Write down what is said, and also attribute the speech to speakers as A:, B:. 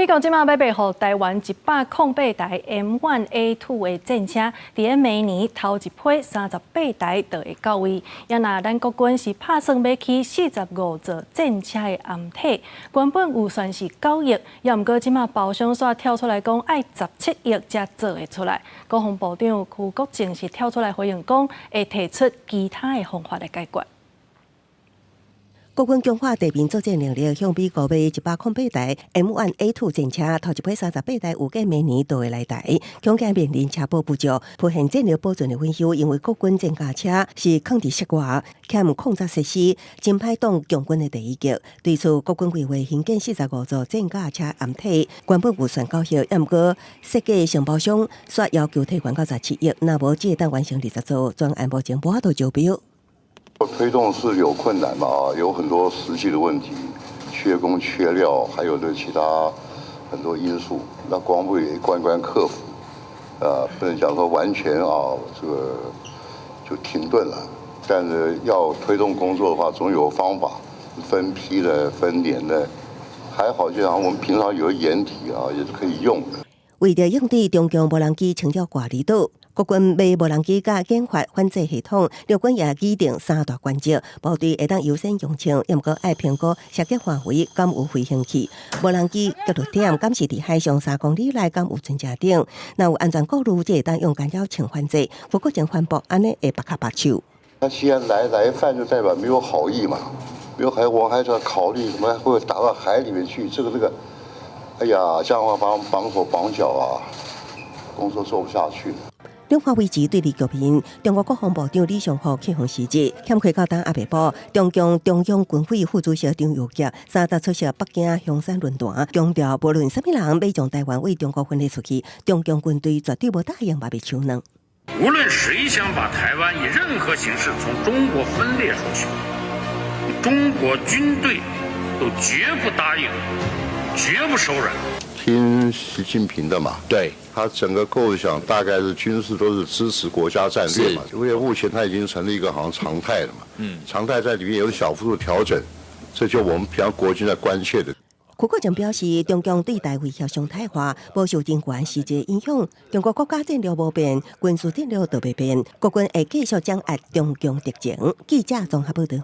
A: 美國這馬欲賣予台灣108台 M1A2 的戰車，佇咧明年頭一批38台就會到位。也若咱國軍是拍算欲起45座戰車的掩體，原本預算是9億，也毋過這馬包商煞跳出來講愛17億才做會出來。國防部長邱國正是跳出來回應講，會提出其他的方法來解決。
B: 國軍強化地面作戰能力，向美國買108台 M1A2 戰車，頭一批38台預計明年就會來台。恐驚面臨車補不足，浮現戰略保存的隱憂，因為國軍戰甲車是囥佇室外，欠礦雜設施，真歹擋強軍的第一擊。對此，國軍規劃興建45座戰甲車掩體，原本預算9億，毋過設計承包商煞要求提懸到17億，若無只會當完成20座，專案目前無法度招標。
C: 推動是有困難嘛，有很多實際的問題，缺工缺料，還有這其他很多因素。那國防部也一關關克服，不能講說完全啊，這個就停頓了。但是要推動工作的話，總有方法，分批的、分年的，還好，就像我們平常有掩體啊，也是可以用的。
B: 為著應對中共無人機侵擾掛離島，國軍買無人機佮研發反制系統，陸軍也擬定三大原則，部隊會當優先用槍，毋過愛評估射擊範圍敢有飛行器，無人機著陸點敢是佇海上3公里內敢有船隻頂，若有安全顧慮，才會當用干擾槍反制。邱國正反駁，按呢會縛跤縛手。
C: 他既然來犯，就代表沒有好意嘛，沒有海，我還在考慮什麼會打到海裡面去，這個，哎呀，這樣的話綁手綁腳啊，工作做不下去。
B: 兩岸維持對立局面，中國國防部長李尚福去予辭職，欠開到今猶未補。中共中央軍委副主席張又俠三十出席北京香山論壇，強調無論啥物人欲將台灣對中國分裂出去，中共軍隊絕對無答應，嘛袂手軟。
D: 無論誰想把台灣以任何形式從中國分裂出去，中國軍隊都絕不答應，絕不手軟。
C: 聽習近平的嘛，他整個構想大概是軍事都是支持國家戰略嘛，因為目前他已經成了一個好像常態了嘛，常態在裡面有小幅度調整，這就我們平常國軍在關切的。
B: 邱國正表示，中共對台威脅常態化，無受人權實際影響。中國國家戰略無變，軍事戰略都袂變，國軍會繼續掌握中共敵情。記者綜合報道。